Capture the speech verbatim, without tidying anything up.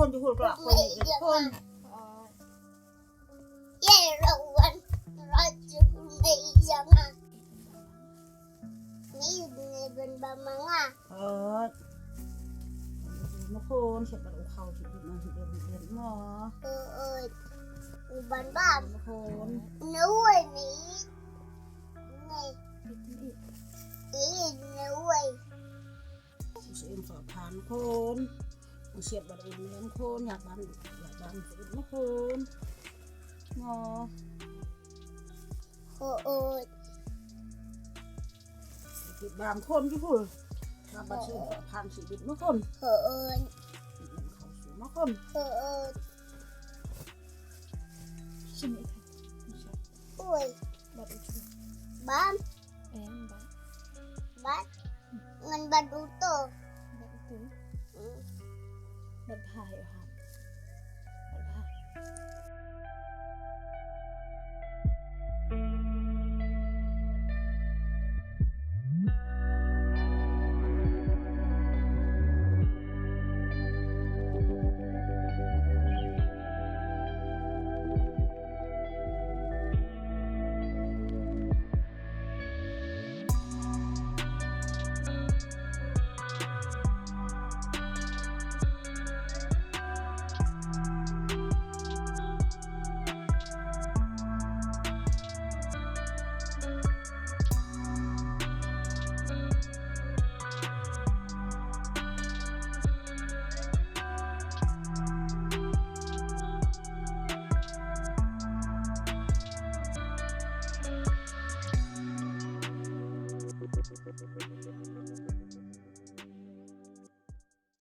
Khun ju hul ka la khun. Khun. Ye rawan. Raju me janga. Ni ne ben ba manga. Oi. Mo khun, siap bar u khau, siap bar u khau, siap bar u khau. Oi. U ban bam. Mo khun. No way ni. Ni. Ni no way. Siap bar u khau, khun. Siap bar u khau, khun. Ya ban, ya ban, mo khun. Mo. Khun. Ki bam khun ki hul. Bam ba shu phan shu bit ma khun. Khun. Khun ma khun. Khun. Sini. Ui. Bat itu. Bam. Em bat. Bat. Ngan bat uto. Bat itu. Hmm. Bat hai.